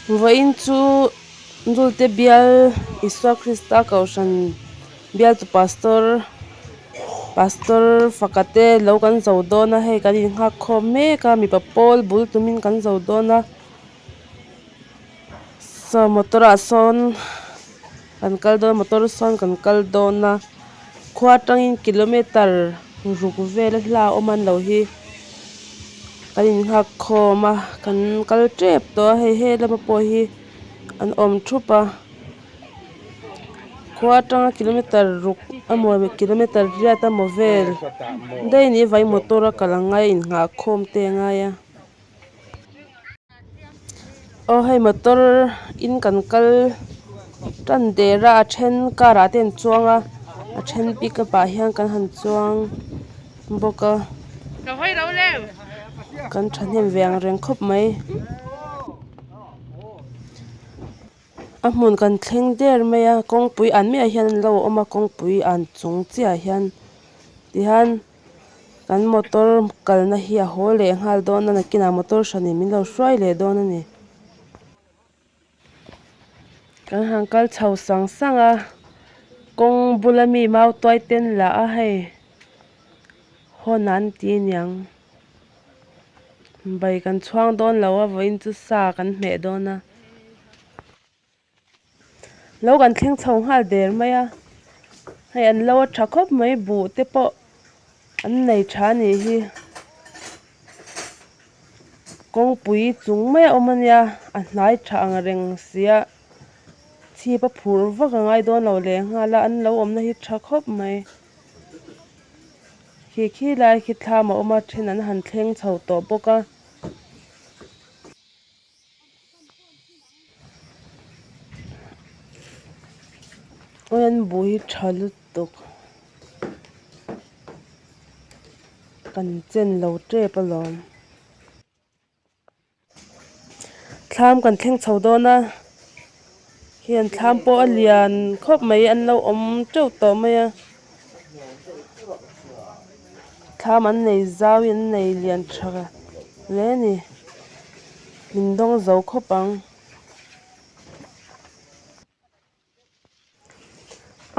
Vawiin chu Dulte bial Isua Krista kohhran bialtu pastor pastor faka te lo kan zo dawn a hei kan innghak khawm mek a mipa pawl bul tumin kan zo dawn a saw motor ah sawn kan kal dawn motor sawn kan kal dawn a khua atangin kilometer ruk vel a hla a awm an lo hi kan innghak khawm a kan kal tep tawh a hei helama pawh hi an awm thup a khua atanga kilometer ruk emaw kilometer riat emaw vel daih a ni vai motor a kal angai a innghah khawm te a ngai a. Aw hei motor in kan kal tan der a a then car ah te an chuang a a then pickup ah hian kan han chuang bawk a kan thahnem ve ang reng khawp mai a hmun kan thleng der mai a kawngpui an miah hian an lo awm a kawngpui an chung chiah ah hian tihian. Kan motor kalna hi a haw leh nghal dawn a nakinah motor hranin min lo hruai leh dawn a ni. Kan han kal chho sang sang a, kawng bula mi mau tuai ten la a hei hawn an ti aniang. Bai kan chhuang dawn lo a vawiin chu sa kan hmeh dawn a. Lo kan thleng chho nghal der mai a hei an lo a tha khawp mai buh te pawh an nei tha a nih hi kawngpui chung mai a awm a nia a hnai tha ang reng sia chhip a phur vak a ngai dawn lo leh nghal a an lo awmna hi tha khawp mai khi khi lai khi thlam a awm a then an han thleng chho tawh bawk a. Awi an buh hi tha lutuk kan chen lo tep alawm thlam kan thleng chho dawn a hian thlam pawh a lian khawp mai an lo awm teuh tawh mai a thlam an nei zau in an nei lian tha hle a ni. Min dawng zo khawp ang.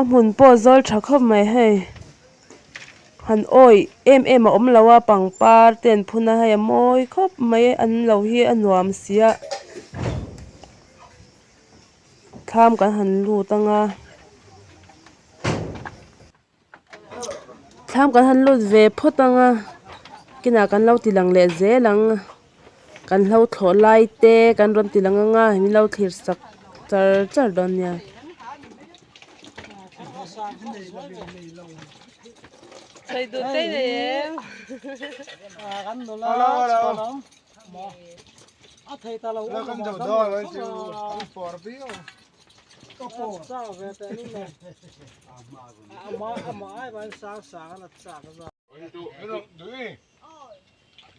A hmun pawh a zawl tha khawp mai hei. Han awih em em a awm lo a pangpar te an phun a hei a mawi khawp mai an lo hi a nuam si a. Thlam kan han lut ang a. Thlam kan han lut ve phawt ang a kinah kan lo ti lang leh zel ang kan hlo thlawh lai te kan rawn ti lang ang a min lo thlir sak char char dawn nia.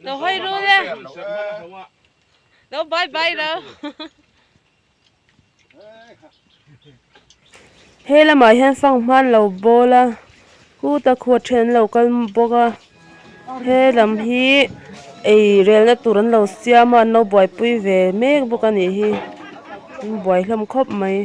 Lo hawi ru le. Lo bye bye lo. He lamah hian fanghma an lo bawl a khuta khu a then an lo kal bawk a he lam hi ei relna tur an lo siam a an lo buaipui ve mek bawk a nih hi an buai hlawm khawp mai.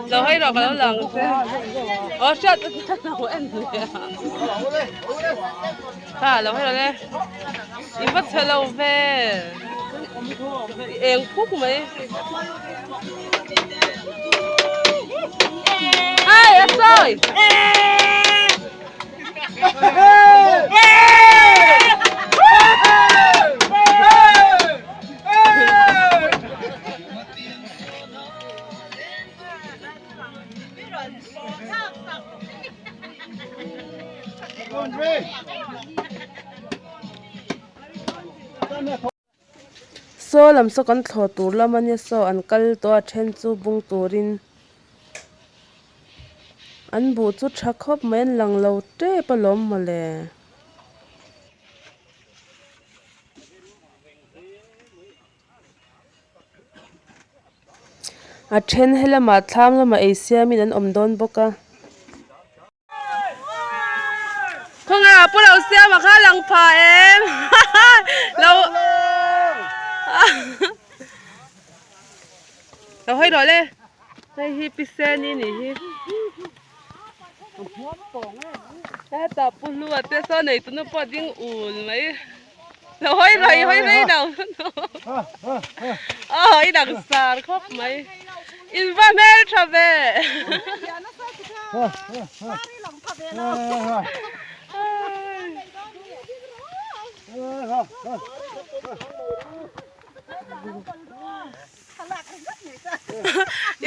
Lo hawi rawh ka lo lang che aw hriat lo en leh a ha lo hawi rawh le i va chhe lo ve i eng phuk mai ai a sawi. Saw lam saw kan thlawh tur lam a nia saw an kal tawh a then chu bung turin an buh chu tha khawp mai an lang lo tep alawm mawle. A then helamah thlam lamah ei siamin an awm dawn bawk a. Khawnge a pu lo siam a kha lang pha em lo lo hawi rawh le hei hi piseni nih hi hetah pu hlua te saw nei tunu pawh a ding ul mai lo hawi rawh i hawi rei lo aw i dang sar khawp mai in va hmel tha ve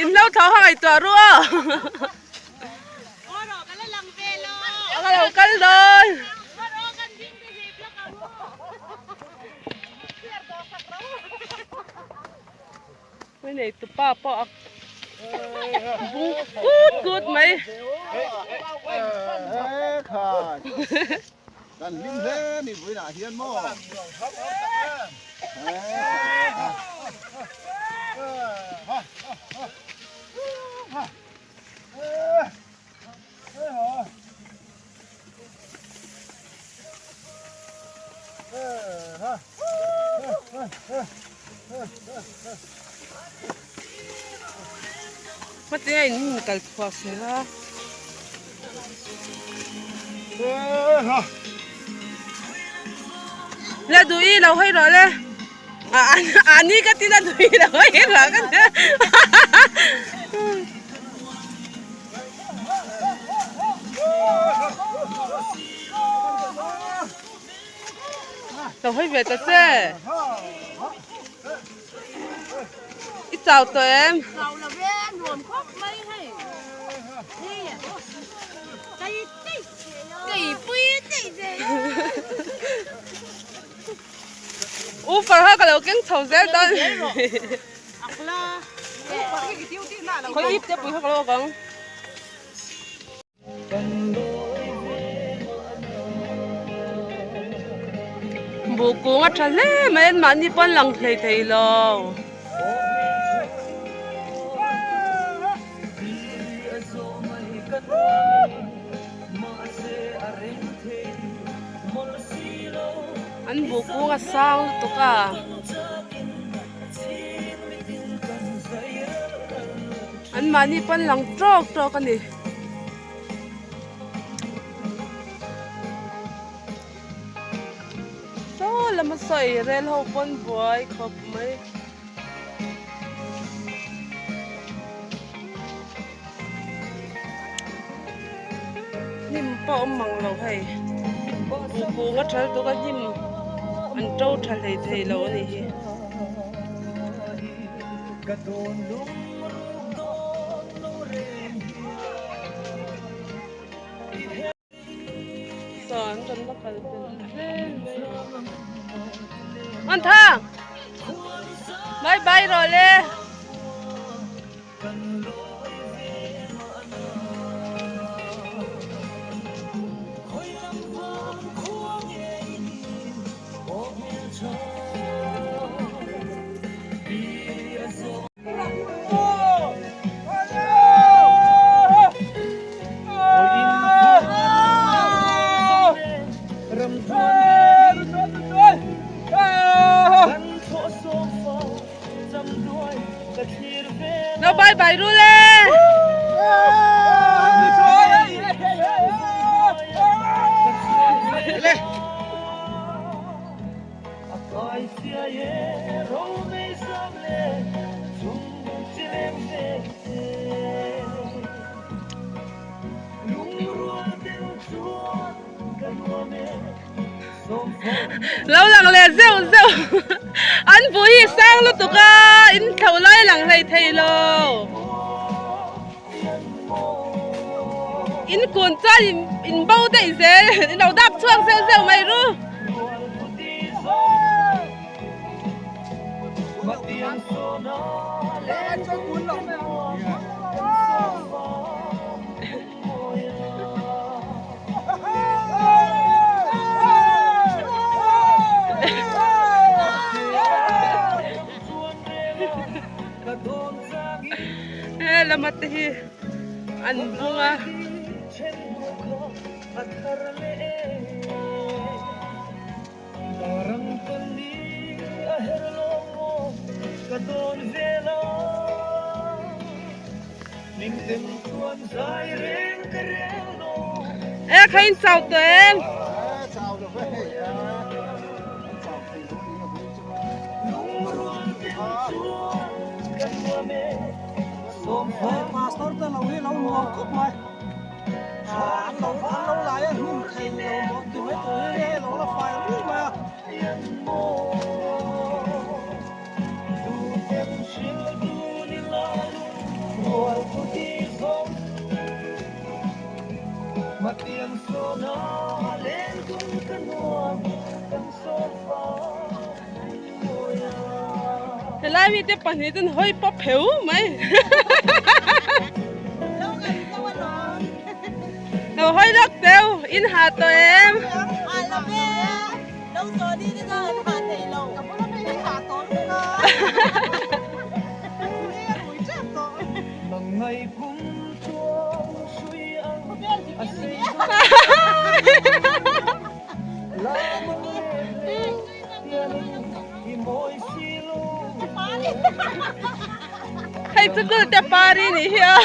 In lo tho kha ngaihtuah ru aw. Ka lo kal dawn. Hei nei tupa pawh a bung kut kut mai. Kan hlim hle ni vawiinah hian maw? Hmatinga in kal chhuak zel a. La duh i lo hawi rawh le a ni ka ti la duh i lo hawi rawh ka ti lo hawi ve ta che I chau tawh em? Chau lo ve, nuam khawp mai hei. Hei kei tei kei pui tei ve. U farha ka lo keng chho zel dawn. Khawi ip te pui kha ka lo awk ang. Buh kung a tha hle mai an mahni pawn lang hlei thei lo. An buh kung a sang lutuk a. An mahni pawn lang tawk tawk a ni. Saw lama sawi rel ho pawn buai khawp mai. Hnim pawh a awm mang lo hei. Buh kung a thal tuk a hnim an to tha hlei thei lo a nih hi. Saw an rawn la kal tel zel mai a. An thang! Bye bye rawh le! Lo bye bye ru le. Lo lang leh zeuh zeuh an bu hi sang lutuk a in thlo lai lang hlei thei lo in kun chuan in in bo daih zel in lo dak chhuak zeuh zeuh mai ru. He lama te hi an bung a. E kha in chau tawh em? Helai mite pahnih ten hawi pawp heu mai. Lo hawi lawk teu in ha tawh em? Hei chu dulte pari nih hi a.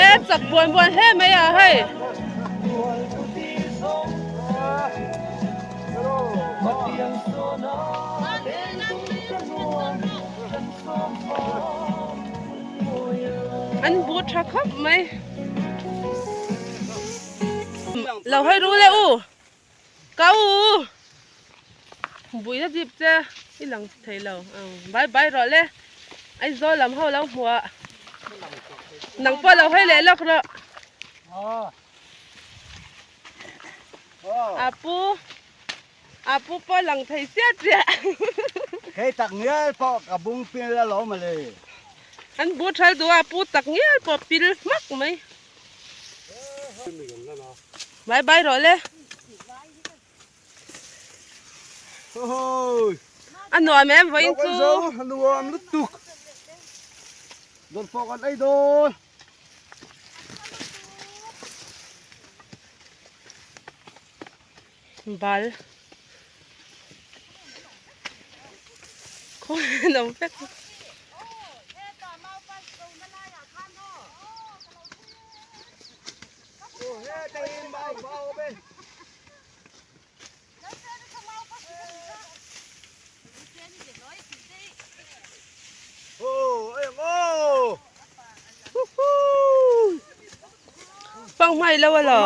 E chak buan buan hle mai a hei. An bu tha khawp mai. Lo hawi ru le u. Ka u. Buina dip che i lang thei lo. Bye bye rawh le. Aizawl lam ho lo hmuah. Nang pawh lo hawi leh lawk rawh. A pu a pu pawh lang thei chiah chiah. Hei tak ngial pawh ka bung pil alawm ale. An bu thal duh a a pu tak ngial pawh pil hmak mai. Bye bye rawh le. A nuam em vawiin chu. A nuam lutuk. Dawn pawh kan ei dawn. Bal. Khawi lo vek. Pang hmai lo a lo.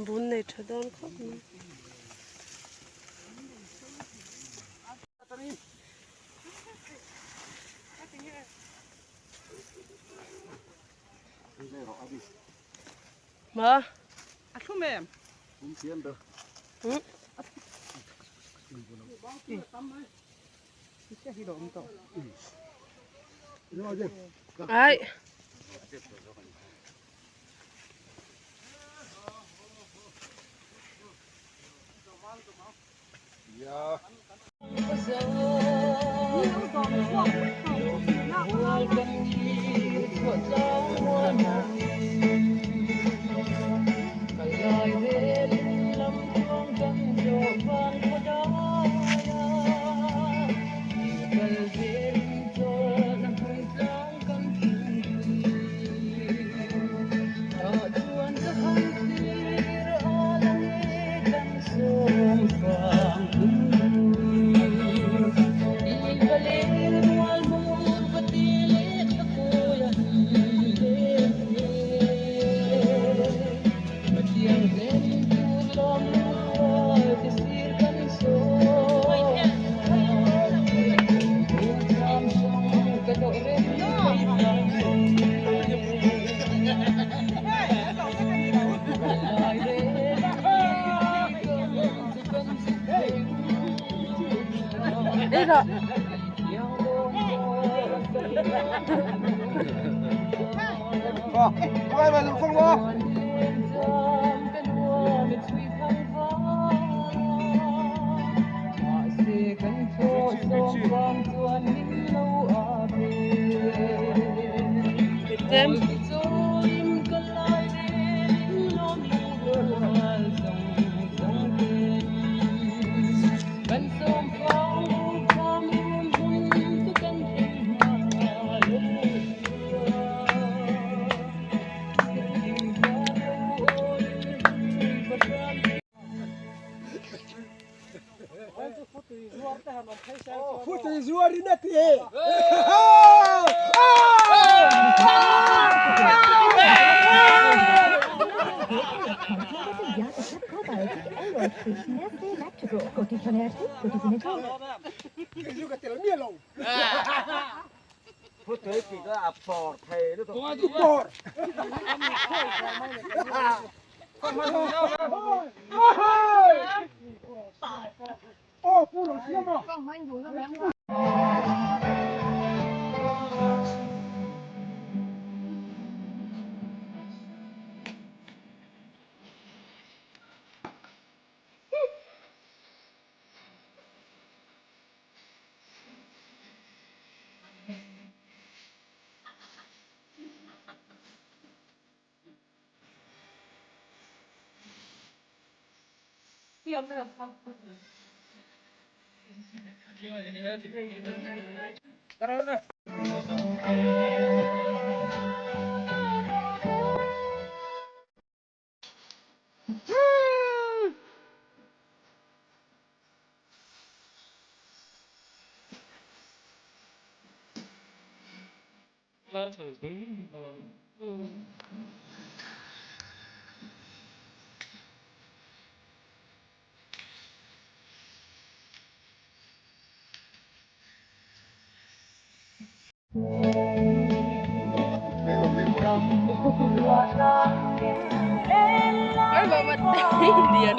Bun nei tha dawn khawp mai. Ma. A thlum em? Ai. Đi rồi. Tem. Ay, mamatay. Hindi yan.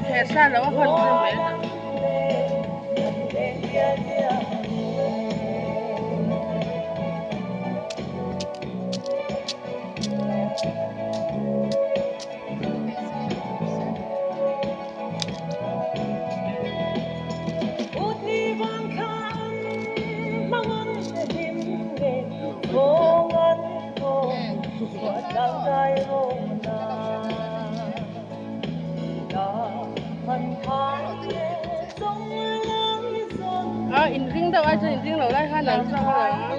Kesa na ako Ah, in ring daw ay in ring lo lai khan nan sa la.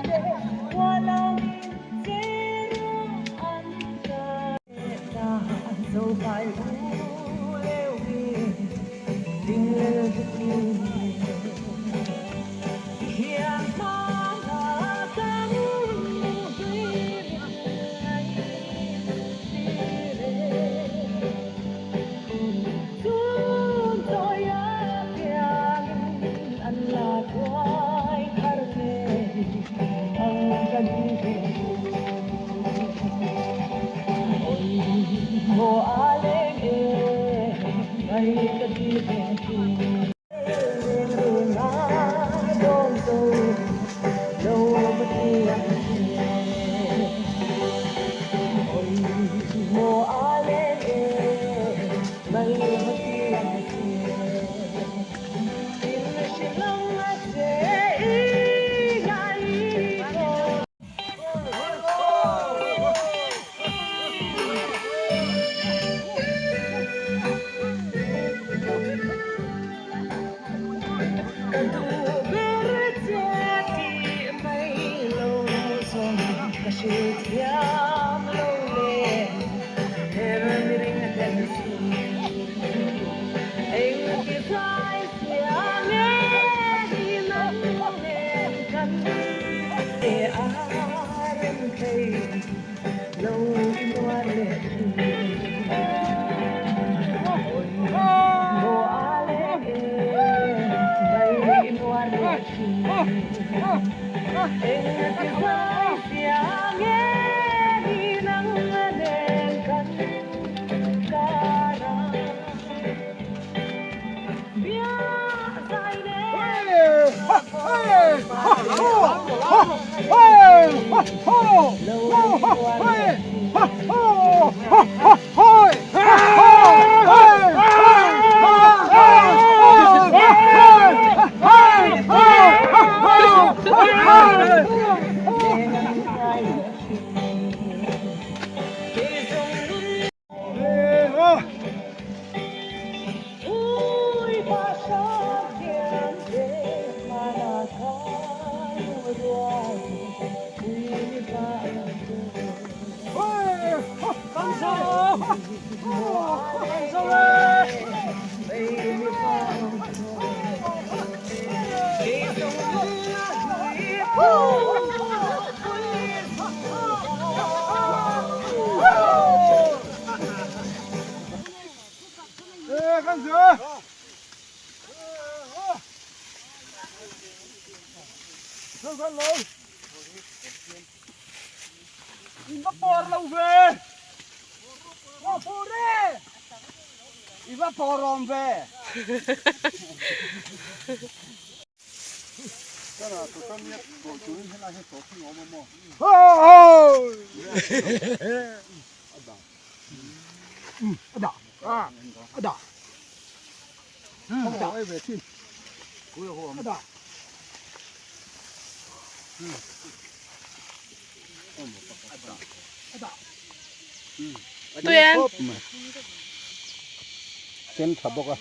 Sen tha bawk a.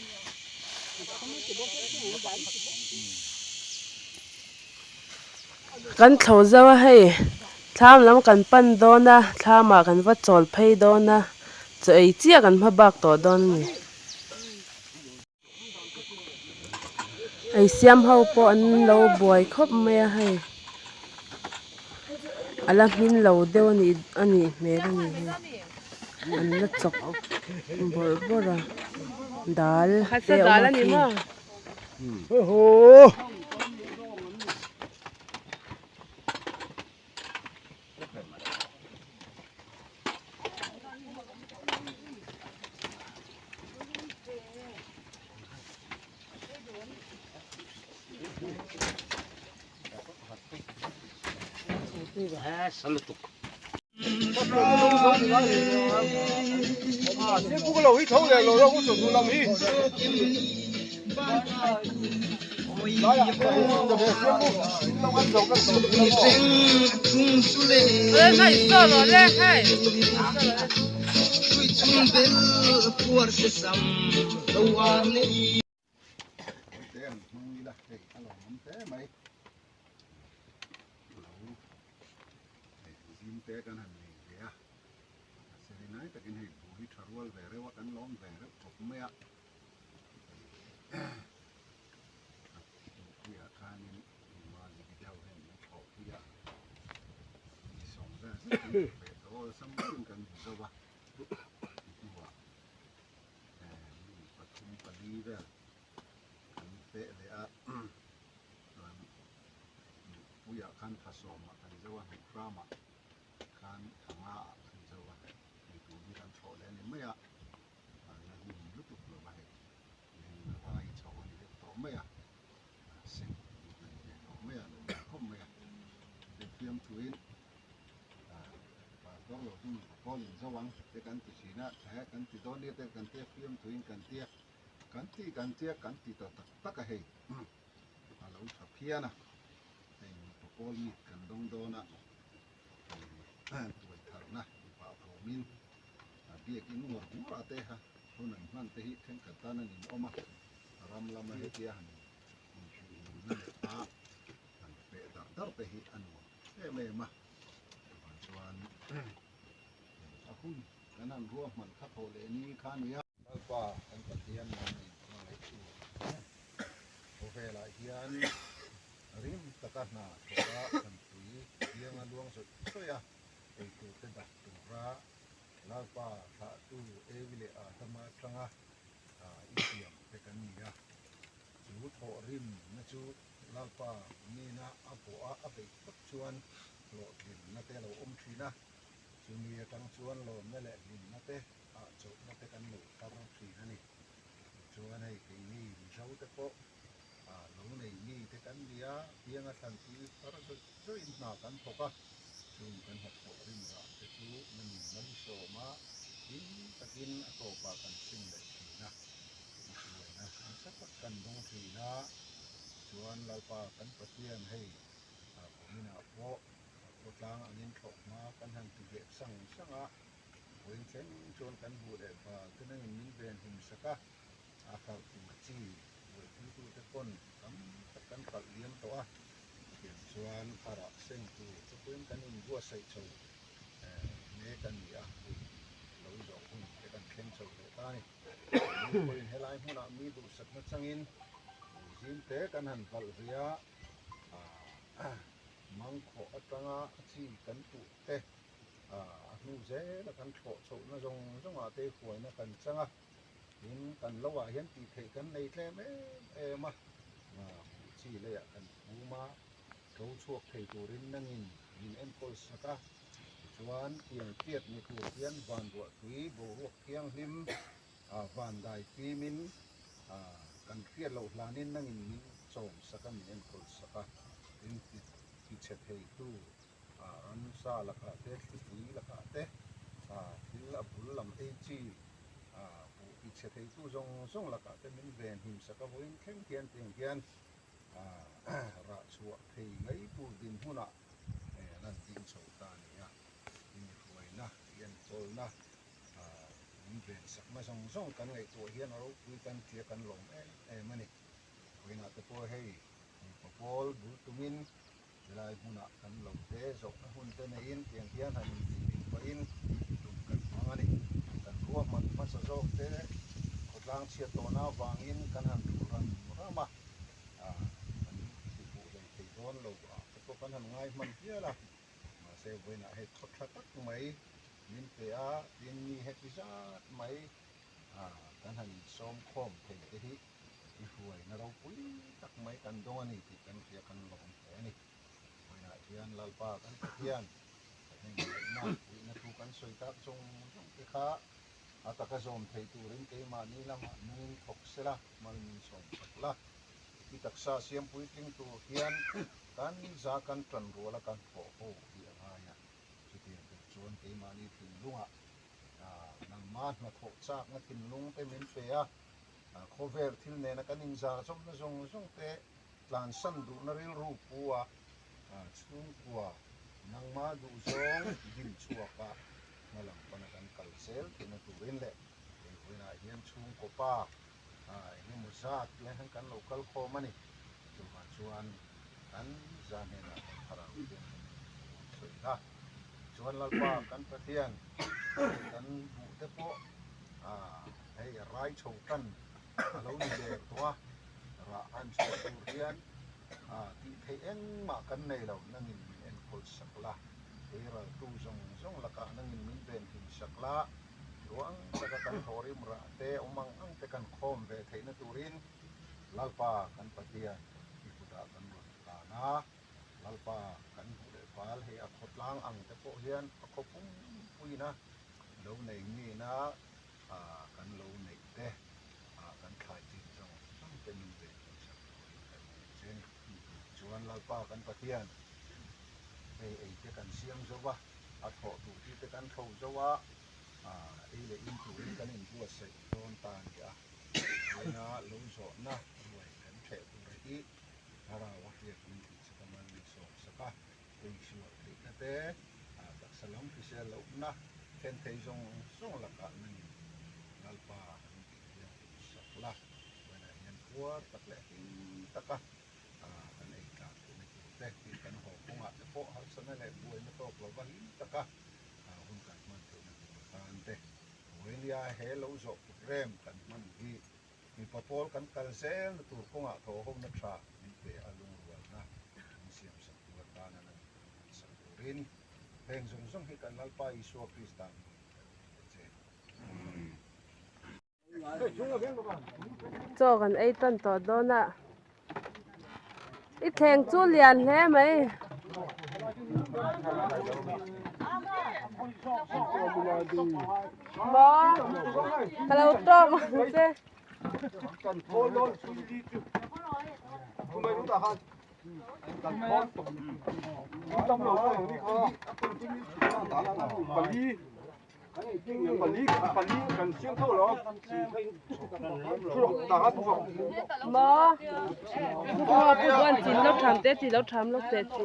Kan thlo zo a hei thlam lam kan pan dawn a thlam ah kan va chawl phei dawn a chaw ei chiah kan hma bak tawh dawn a ni. Ei siam ho pawh an lo buai khawp mai a hei a la hmin lo deuh a nih a nih hmel a ni hei an la chawk bawrh bawrh a dal te a awm a khi. zo ang te kan ti thin a, he kan ti dawn nia te kan tia fiamthuin kan tia kan ti kan tia kan ti ta tak tak a hei a lo tha phian a, hei mipa pawl meet kan dawng dawn a, hei tuai tharna mipa vawmin a biakin ngawr ngawr a te ha hun an hman te hi thenkhat tan an inawm a, ram lama hetia han inhrilhna leh a han peh darh darh te hi a nuam em em a, chuvang chuan a hun kan han ruahman kha thawh leh ni kha a ni a. Lalpa kan Pathian nangin hmangaih tu khawvelah hian rim taka hna thawka kan tui bianga luang zawih zawih a, eitur te dak tura Lalpa thlahtu Evi leh Adama atanga i siam te kan ni a, chu thawhrim na chu Lalpa nena a bawh a, a beih phawt chuan hlawhtlinna te a lo awm thin a, chumi atang chuan lawmna leh hlimna te, hahchawlhna te kan lo thar thin a ni. Tichuan hei keini Mizo te pawh lo nei mi te kan ni a, pianga thlan tui thar zawih zawih in hna kan thawk a, chung kan hnathawh rim rah te chu na min malsawm a, hlim takin a tawpah kan sim leh thin a, hruaina nasa tak kan dawng thin a, tichuan Lalpa kan Pathian hei kuminah pawh khawtlang angin thlawh hma kan han ti leh sang sang a, vawiin thleng chuan kan buh leh bal te nangin min ven him sak a, a hralh tur chi buaipuitute pawn tam tak kan hralh liam tawh a, chutiang chuan a rah seng tur te pawhin kan inbuatsaih chho mek a ni a, lo zawh hun te kan thleng chho leh ta a ni. Ni pawhin helai hmunah mi duhsakna changin zim te kan han valh ve a, mangkhawh atanga a chi kan tuh te a hnu zela kan thlawh chhohna zawng zawngah te huaina kan chang a, tin kan lo ah hian tih theih kan nei tlem em em a, buh chi leiah kan phum a, tlo chhuak thei turin nangin min enkawl sak a, tichuan tiang tiat ni tur hian van ruah tui boruak thianghlim van dai fimin kan hriat loh hlanin nangin min chawm sak a, min enkawl sak a, tin ti chhe theitu ramsa lakah te, thlipui lakah te, thil a bul lam ei chi buh ti chhe theitu zawng zawng lakah te min ven him sak a, vawiin thleng hian tiang hian rah chhuah thei mai tur dinhmunah lan ding chho ta a ni a, inhruaina, enkawlna, min ven sakna zawng zawng kan ngaihtuah hian a ropui kan tia kan lawm em em a ni. Vawiinah te pawh hei mipa pawl bul tumin Helai hmunah kan lo te zawhna hun te neiin tiang hian han intihhlim pahin tum kan hmang a ni. Kan ruahman hmasa zawk te khawtlang chhiat tawhna avangin kan han thu ram ram a, kan tibuh hlei thei dawn lo ah te pawh kan han ngai hman hial a. Mahse vawiinah hei khaw tha tak mai min pe a, tin mi heti zat mai kan han insawm khawm thei te hi I hruaina ropui tak mai kan dawng a ni tih kan hria kan lawm hle a ni. Vawiinah hian Lalpa kan Pathian hminglaihna puihna thu kan sawi tak zawng zawng te kha a taka zawm thei turin keimahni lamah nungin thawk sela mal min sawm sak la. I taksa siam puitling tur hian kan za kan tan ruala kan thawh ho hi a ngai a. Chutiang tur chuan keimahni thinlungah nangma hnathawh chakna thinlung te min pe a. Khawvel thil nena kan inzar zawmna zawng zawng te tlansan duhna rilru pu a, chhungkua nangma duhzawng din chhuaka hma lam pana kan kal zel theihna turin leh hei vawiinah hian chhungkaw pa engemaw zat tiang hian kan lo kal khawm a ni. Chuvang chuan kan za hnenah kan thlarau thianghlim an sawi la. Chuan Lalpa kan Pathian kan buh te pawh hei rai chho tan a lo ni der tawh a, rah han chhuah tur hian tih theih engmah kan nei lo, nangin min enkawl sak la, eiraltu zawng zawng lakah nangin min venhim sak la, ruang taka kan thawhrim rah te awm ang ang te kan khawm ve theihna turin Lalpa kan Pathian i kutah kan rawn tlan a. Lalpa kan hmuh leh fal hei a khawtlang ang te pawh hian a khaw pumpuina lo nei mina kan lo neih te kan thlai chin zawng zawng te min ve tih sak turin kan ngen che a ni. Chuan Lalpa kan Pathian hei ei te kan siam zo va, a thlawh tur chi te kan thlo zo a. Ei leh in turin kan inbuatsaih dawn ta a ni a, vawiina lo zawhna ruai kan ṭheh tur hi thlarau a hriat min tih chak a man min sawm sak a, ei sual theihna te, taksa lam hrisel lohna thlen thei zawng zawng lakah nangin Lalpa min tih thianghlim sak la, vawiinah hian puar tak leh hlim taka kan ei tlan theihna tur te, tin kan haw kawngah te pawh harsatna leh buaina tawk lova hlim taka hun kan hman theihna tur atan te Vawinia he lo zawh program kan hman hi mipa pawl kan kal zelna tur kawngah thawhhona tha min pe a lungrualna min siam sak tur atana nan hman sak turin heng zawng zawng hi kan Lalpa Isua Krista hmingin kan ti a che. Amen. Chaw kan ei tan tawh dawn a i thleng chu lian hle mai. Maw ka lo tawm ang che. Maw maw pu duan chin lo tham te chi lo tham lo te chi.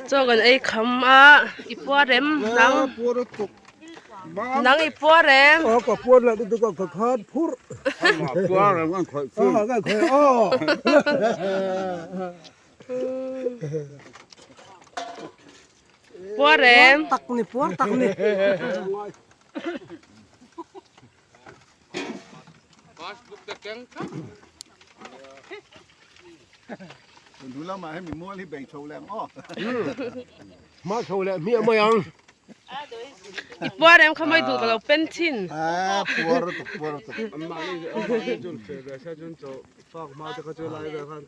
Chaw kan ei kham a i puar em nang nang i puar em aw ka puar lah lutuk a ka khan phur puar em kan khawih chu kan khawih aw Puar em? Tak ni puar tak ni. Tun lamah hemi mual hi bei chho leh ang aw. Hma chho leh hmiah mai ang. I puar em kha mai duh ka lo pen thin. Ah puar lutuk puar lutuk.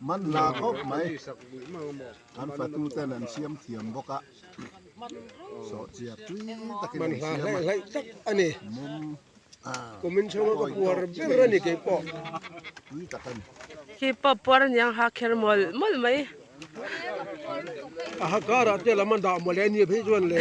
Man la khawp mai. An fatu ten an siam thiam bawk a, sawhchiar tui takin an siam a. Man hla hlaih hlaih tak a ni. Mum a Kumin chhunga ka puar ber a ni kei pawh. Tui tak a ni. Khi pawh puar a niang ha kher mawlh mawlh mai. A ha karah te lam an dah mawlh e ni phei chuan le.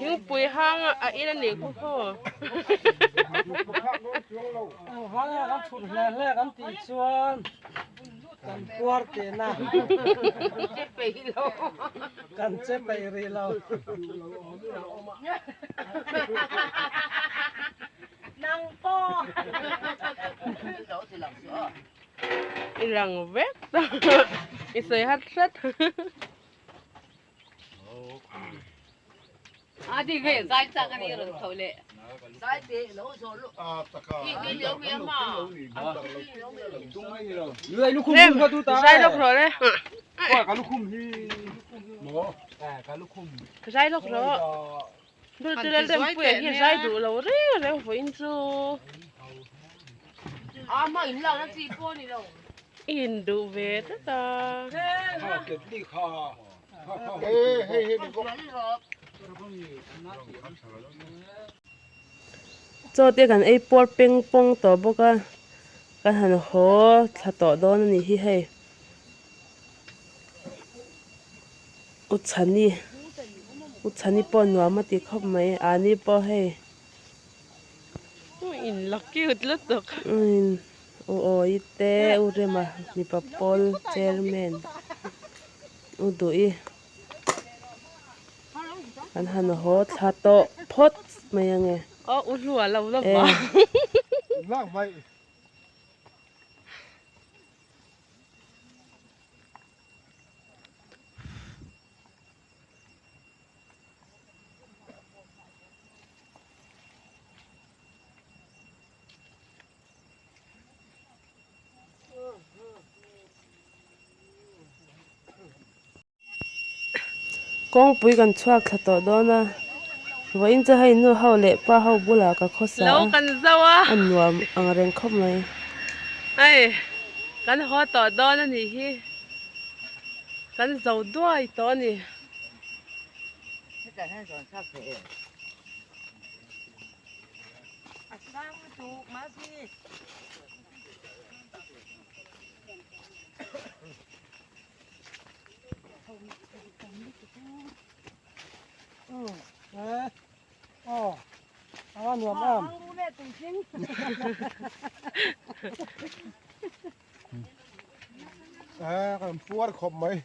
Thingpui hang a in a nih khaw khaw. Engvanga kan thut hle hle kan tih chuan kan puar tihna kan che peih rih lo. I lang vek i sawi hat hret. Zai lawk rawh le. Zai lawk rawh. Dul Rempuia hi zai duh lo reng reng vawiin chu. I induh ve tlat a. Chaw te kan ei puar peng pawng tawh bawk a, kan han haw thla tawh dawn a ni hi hei. U Chhani U Chhani pawh nuam a ti khawp mai ani pawh hei in la cute lutuk U Awi te U Rema mipa pawl chairman U Duhi an han haw thla tawh phawt mai ange aw U Hlua lo la va. Kawngpui kan chhuak thla tawh dawn a, vawiin chu hei nu ho leh pa ho bulah ka khawsa Lo a, kan zo a. A nuam ang reng khawp mai. Hei kan haw tawh dawn a nih hi, kan zo duai tawh a ni. Kan puar khawp mai.